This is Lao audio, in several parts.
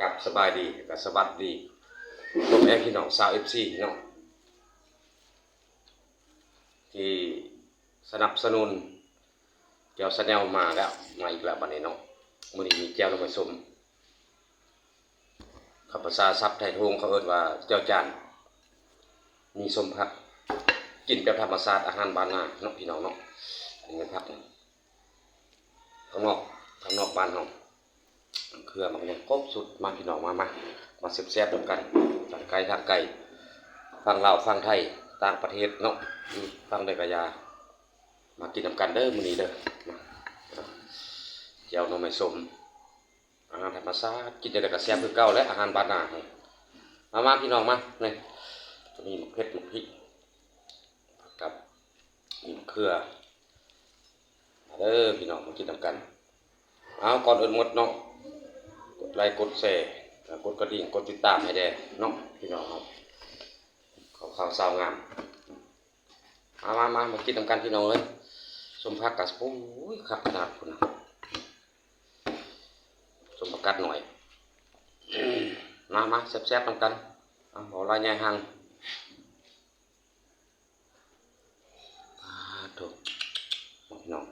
ກັບສະບາຍດີ ແລະ ກະສະຫວັດດີພໍ່ແມ່ພີ່ນ້ອງຊາວເອັຟຊີເນາະ ທີ່ສະໜັບສະໜູນແຈ່ວຊາແນວມາແລ້ວ ມາອີກແລ້ວບັດນີ້ເນາະ. ມື້ນີ້ມີແຈ່ວໜໍ່ໄມ້ສົ້ມ ຄັບພາສາສັບໄທໂທງເຂົາເອີ້ນວ່າແຈ່ວຈານ ມີສົ້ມຜັກ ກິນແບບທຳມະຊາດ ອາຫານບ້ານນາເນາະ ພີ່ນ້ອງເນາະ. ອັນນີ້ແມ່ນຜັກທາງນອກ ທາງນອກບ້ານເຮົາ ເຄືອໝາກຫຍັງຄົບສຸດ. ມາພີ່ນ້ອງ ມາ ມາ ມາແຊບໆນຳກັນ ທັງໄກ ທາງໄກ ຝັ່ງລາວ ຝັ່ງໄທ ຕ່າງປະເທດເນາະ ຢູ່ຝັ່ງໃດກະຢ່າ ມາກິນນຳກັນເດີມື້ນີ້ເດີ. ມາ ແຈ່ວໜໍ່ໄມ້ສົ້ມ ອາຫານທຳມະຊາດ ກິນຈັ່ງໃດກະແຊບຄືເກົ່າແຫຼະ ອາຫານບ້ານນາ. ມາ ມາພີ່ນ້ອງມາ ນີ້ ມີໝາກເຜັດ ໝາກພິກ ກັບມີມະເຂືອ. ມາເດີພີ່ນ້ອງ ມາກິນນຳກັນ. ເອົາ ກ່ອນອື່ນໝົດເນາະ ກົດໄລ ກົດແຊ ແລະ ກົດກະດິ່ງ ກົດຕິດຕາມໃຫ້ແດ່ເນາະ ພີ່ນ້ອງເຮົາ ເຂົ້າໆ ຊາວງາມ. ມາ ມາ ມາ ມາກິນນຳກັນພີ່ນ້ອງເອີຍ. ສົ້ມຜັກກະ ໂອ້ຍ ຄັກຂະໜາດພຸ້ນນະ ສົ້ມຜັກກາດນ້ອຍ. ມາ ມາ ແຊບໆນຳກັນ. ເອົາ ເວົ້າຫຼາຍໃຫຍ່ຮັ່ງ ປາດໂທ້ ພີ່ນ້ອງ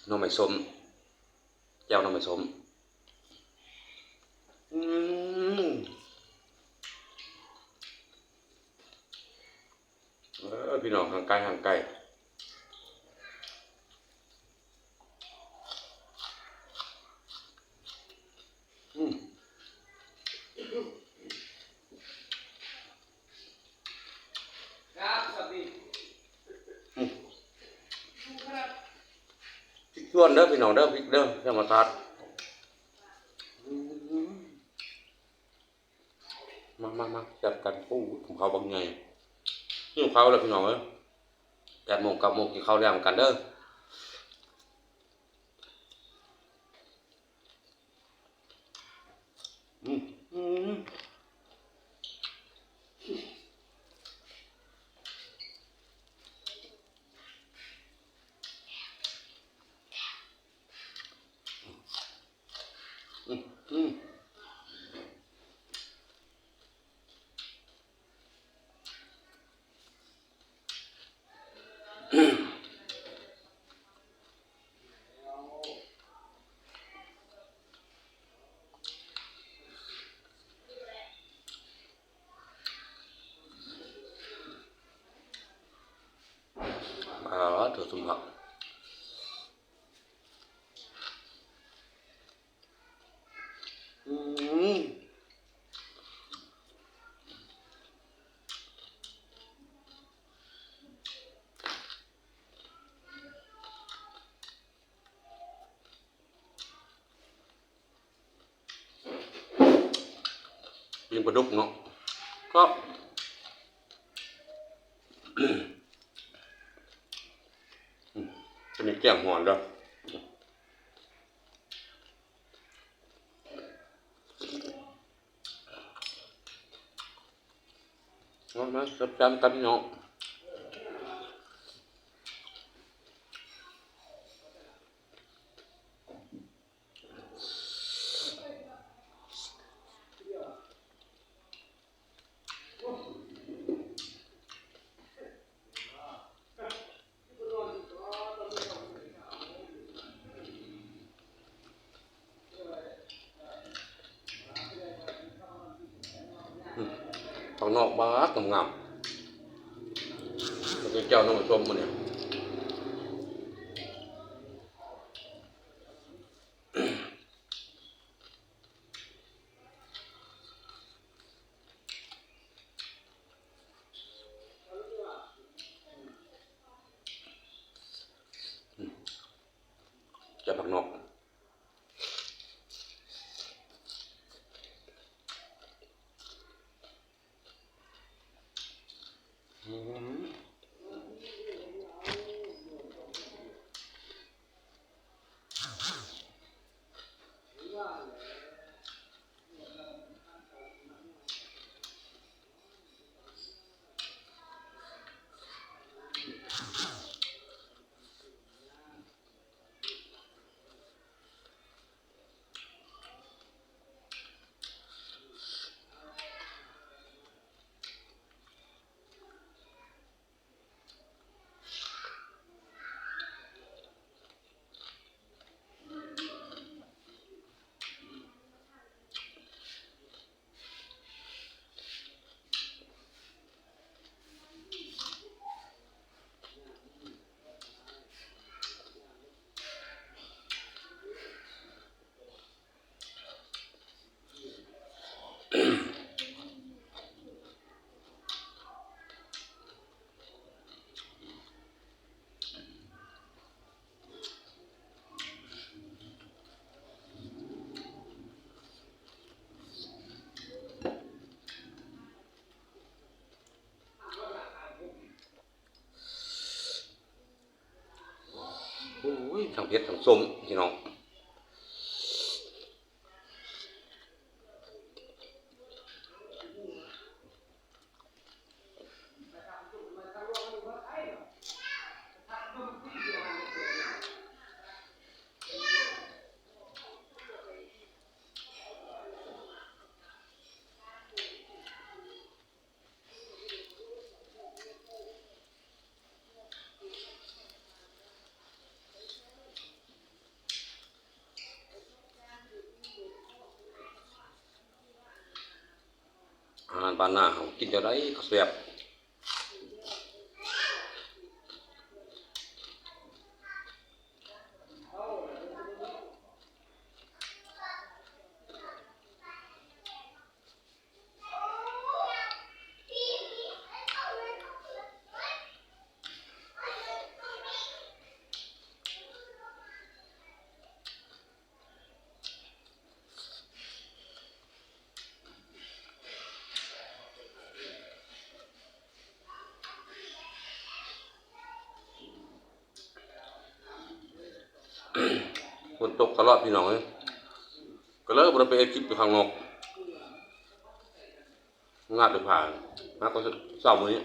ໜໍ່ໄມ້ສົ້ມ ແຈ່ວໜໍ່ໄມ້ສົ້ມ. ອືມ ເອີ ພີ່ນ້ອງ ຫ່າງໄກ ຫ່າງໄກ. ອືມ ອືມ ພິກສວນເດີພີ່ນ້ອງເດີ ພິກເດີ ທຳມະຊາດ. ອືມ ມາ ມາ ມາ ຈັດກັນ. ໂອ້ ກັບເຂົ້າບັກໃຫຍ່ ຫິວເຂົ້າແລ້ວພີ່ນ້ອງເອີຍ. ແປດໂມງ ເກົ້າໂມງ ກິນເຂົ້າແລງນຳກັນເດີ. ອືມ ອືມ ອືມ ອືມ. ອ່າ ໂທ້ ສົມຫວັງ. ອືມ ປີ້ງປາດຸກເນາະ ກໍ ອືມ ຈະມີແຈ່ວຮ້ອນເດີ. ມາ ມາ ແຊບໆນຳກັນພີ່ນ້ອງ. ອືມ ຜັກນອກບັກງາມໆ ແລ້ວກໍແຈ່ວໜໍ່ໄມ້ສົ້ມມື້ນີ້. ອືມ ແຈ່ວຜັກນອກ. ອືມ. ເຜັດທັງສົ້ມພີ່ນ້ອງ. ອາຫານບ້ານນາເຮົາກິນຈັ່ງໃດກໍແຊບ. ຝົນຕົກຕະຫຼອດພີ່ນ້ອງເອີຍ ກໍເລີຍບໍ່ໄດ້ໄປເຮັດຄລິບຢູ່ຂ້າງນອກ. ງາດໄປຜ່ານ ຫາກໍເຊົ້າມື້ນີ້.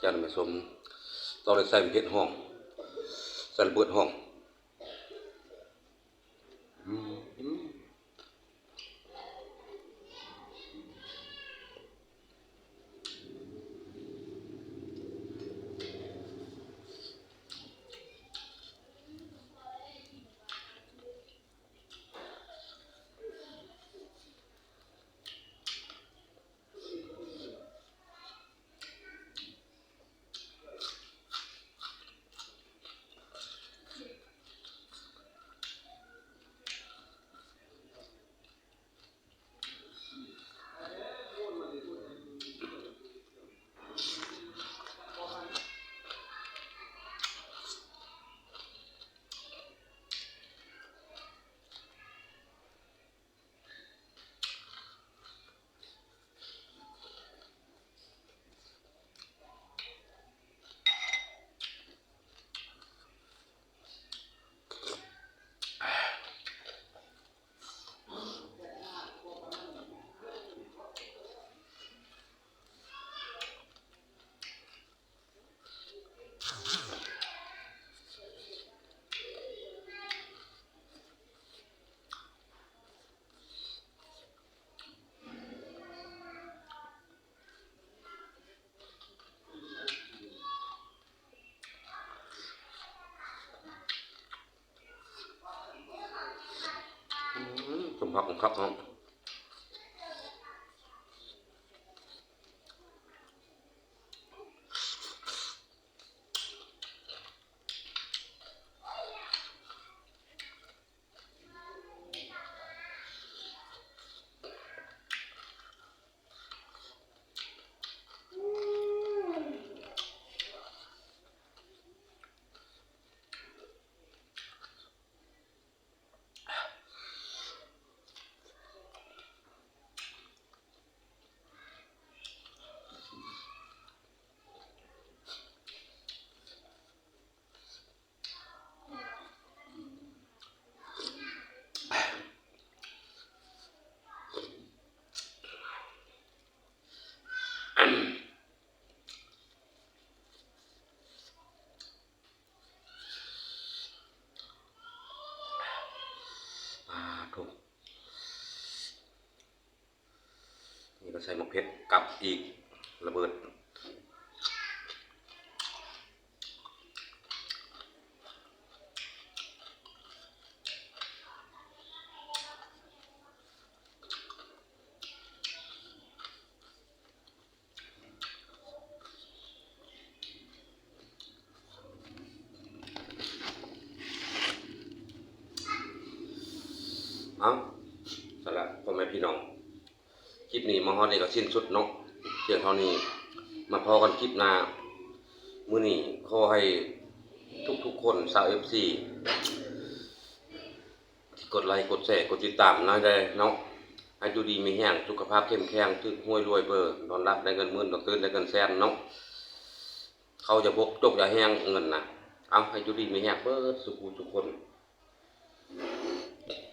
ຈານແມ່ສົມ ຕ້ອງໄດ້ໃສ່ເຫັດຫ້ອງ ໃສ່ລະເບີດຫ້ອງ. ອືມ. ອືມ ສົມພັກຄັກເນາະ. ປາໂທ້ ນີ້ກໍໃສ່ໝາກເຜັດກັບອີກ ລະເບີດ. ເອົ້າ ສະລະພໍ່ແມ່ພີ່ນ້ອງ ຄລິບນີ້ມາຮອດນີ້ກໍສິ້ນສຸດເນາະ ພຽງເທົ່ານີ້ ມາພໍ້ກັນຄລິບໜ້າ. ມື້ນີ້ຂໍໃຫ້ທຸກໆຄົນ ຊາວເອັຟຊີ ທີ່ກົດໄລ ກົດແຊ ກົດຕິດຕາມນຳແດ່ເນາະ ໃຫ້ຢູ່ດີມີແຮງ ສຸຂະພາບເຂັ້ມແຂງ ຖືກຫວຍລວຍເບີ ນອນຫຼັບໄດ້ເງິນໝື່ນ ນອນຕື່ນໄດ້ເງິນແສນເນາະ ເຂົ້າຢ່າບົກ ຈົກຢ່າແຫ້ງເງິນນະ. ເອົາ ໃຫ້ຢູ່ດີມີແຮງເບິດສູ່ຜູ້ສູ່ຄົນ.